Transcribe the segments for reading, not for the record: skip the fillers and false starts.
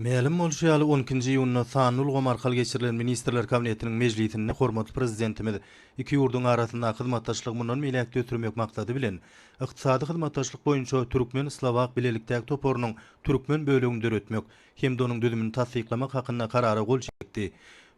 Mälim bolşy ýaly, on ikinji iýunda sanly ulgam arkaly geçirilen Ministrler Kabinetiniň mejlisinde hormatly Prezidentimiz iki ýurduň arasyndaky hyzmatdaşlygy mundan beýläk-de ösdürmek maksady bilen, Ykdysady hyzmatdaşlyk boýunça türkmen-slowak bilelikdäki toparynyň türkmen bölegini döretmek hem-de onuň düzümini tassyklamak hakynda Karara gol çekdi.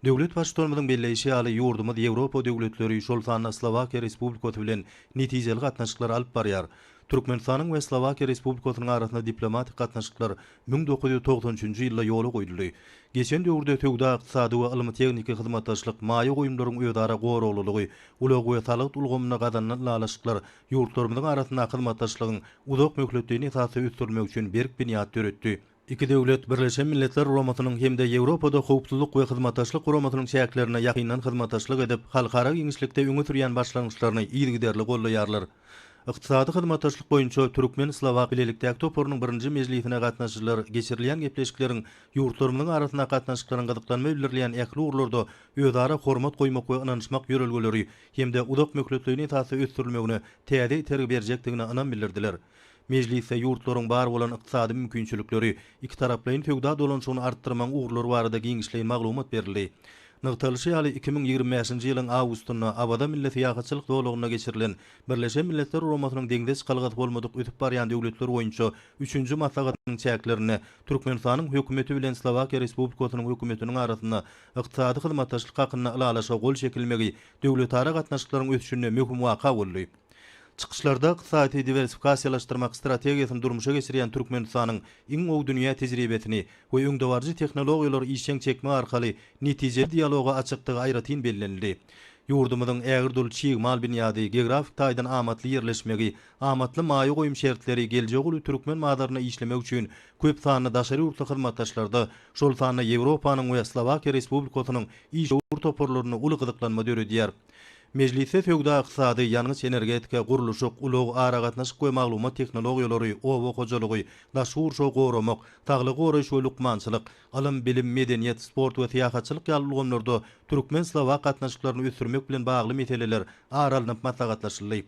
Döwlet Baştutanymyzyň belleýşi ýaly, ýurdumyz Ýewropa döwletleri, şol sanda Slowakiýa Respublikasy bilen netijeli gatnaşyklary alyp barýar. Türkmenistanyň we Slowakiýa Respublikasynyň arasynda diplomatik gatnaşyklar 1993 nji ýylda ýola goýuldy. Geçen döwürde söwda-ykdysady we ylmy-tehniki hyzmatdaşlyk, maýa goýumlaryň özara goraglylygy, ulag we salgyt ulgamynda gazanylan ylalaşyklar ýurtlarymyzyň arasyndaky hyzmatdaşlygyň uzak möhletleýin esasda ösdürilmegi üçin berk binýat döretdi. Iki döwlet Birleşen Milletler Guramasynyň hem-de Ýewropada Howpsuzlyk we Hyzmatdaşlyk Guramasynyň çäklerinde ýakyndan hyzmatdaşlyk edip, halkara giňişlikde öňe sürýän başlangyçlaryny yzygiderli goldaýarlar. Ykdysady hyzmatdaşlyk boýunça türkmen-slowak bilelikdäki toparynyň birinji mejlisine gatnaşyjylar geçirilýän gepleşikleriň ýurtlarymyzyň arasyndaky gatnaşyklaryň gyzyklanma bildirilýän ähli ugurlarda özara hormat goýmak we ynanyşmak ýörelgeleri hem-de uzak möhletleýin esasda ösdürilmegine täze itergi berjekdigine ynam bildirdiler. Mejlisde ýurtlaryň bar bolan ykdysady mümkinçilikleri, ikitaraplaýyn söwda dolanyşygyny artdyrmagyň ugurlary barada giňişleýin maglumat berildi. Nygtalyşy ýaly, 2025-nji ýylyň awgustynda Awaza milli syýahatçylyk zolagynda geçirilen Birleşen Milletler Guramasynyň deňze çykalgasy bolmadyk ösüp barýan döwletler boýunça üçünji maslahatynyň çäklerinde Türkmenistanyň Hökümeti bilen Slowakiýa Respublikasynyň Hökümetiniň arasynda ykdysady hyzmatdaşlyk hakynda Ylalaşyga gol çekilmegi döwletara gatnaşyklaryň ösüşinde möhüm waka boldy. Çykyşlarda ykdysady diwersifikasiýalaşdyrmak strategiýasyny durmuşa geçirýän Türkmenistanyň iň gowy dünýä tejribesini we öňdebaryjy tehnologiýalary işjeň çekmek arkaly netijeli dialoga açykdygy aýratyn bellenildi. Ýurdumyzyň ägirt uly çig mal binýady, geografik taýdan amatly ýerleşmegi, amatly maýa goýum şertleri geljegi uly türkmen bazarynda işlemek üçin köp sanly daşary ýurtly hyzmatdaşlarda, şol sanda Ýewropanyň we Slowakiýa Respublikasynyň işewür toparlarynda uly gyzyklanma döredýär. Mejlisde söwda-ykdysady, ýangyç-energetika, gurluşyk, ulag, aragatnaşyk we maglumat tehnologiýalary, oba hojalygy, daşky gurşawy goramak, saglygy goraýyş we lukmançylyk, ylym, bilim, medeniýet, sport we syýahatçylyk ýaly ulgamlarda türkmen-slowak gatnaşyklaryny ösdürmek bilen bagly meseleler ara alnyp maslahatlaşyldy.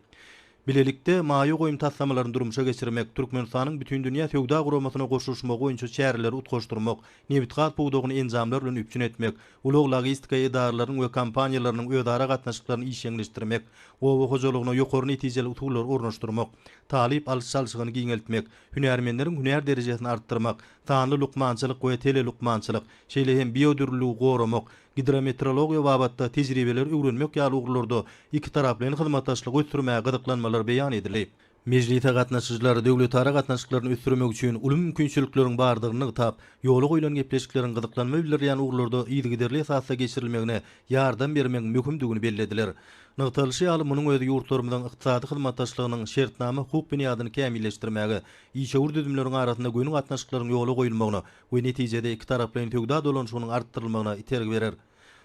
Bilelikde maýa goýum taslamalaryny durmuşa geçirmek, Türkmenistanyň Bütindünýä Söwda Guramasyna goşulyşmagy boýunça çäreleri utgaşdyrmak, nebitgaz pudagyny enjamlar bilen üpjün etmek, ulag-logistika edaralarynyň we kompaniýalarynyň özara gatnaşyklaryny işjeňleşdirmek, oba hojalygyna ýokary netijeli usullary ornaşdyrmak, talyp alyş-çalşygyny giňeltmek, hünärmenleriň hünär derejesini artdyrmak, sanly lukmançylyk we telelukmançylyk, şeýle hem biodürlüligi goramak, gidrometeorologiýa babatda tejribeleri öwrenmek ýaly ugurlarda ikitaraplaýyn hyzmatdaşlygy ösdürmäge gyzyklanmalar beýan edildi. Mejlise gatnaşyjylar döwletara gatnaşyklaryny ösdürmek üçin uly mümkinçilikleriň bardygyny nygtap, ýola goýlan gepleşikleriň gyzyklanma bildirilýän ugurlarda yzygiderli esasda geçirilmegine ýardam bermegiň möhümdigini bellediler. Nygtalyşy ýaly, munuň özi ýurtlarymyzyň ykdysady hyzmatdaşlygynyň şertnama-hukuk binýadyny kämilleşdirmäge, işewür düzümleriň arasynda göni gatnaşyklaryň ýola goýulmagyna we netijede ikitaraplaýyn söwda dolanyşygynyň artdyrylmagyna itergi berer.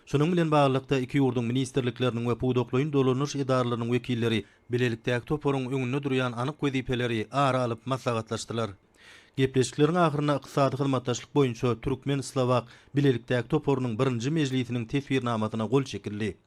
Şunuň bilen baglylykda, iki ýurduň ministrlikleriniň we pudaklaýyn dolanyş edaralarynyň wekilleri bilelikdäki toparyň öňünde durýan anyk wezipeleri ara alyp maslahatlaşdylar. Gepleşikleriň ahyrynda ykdysady hyzmatdaşlyk boýunça türkmen-slowak bilelikdäki toparynyň birinji mejlisiniň teswirnamasyna gol çekildi.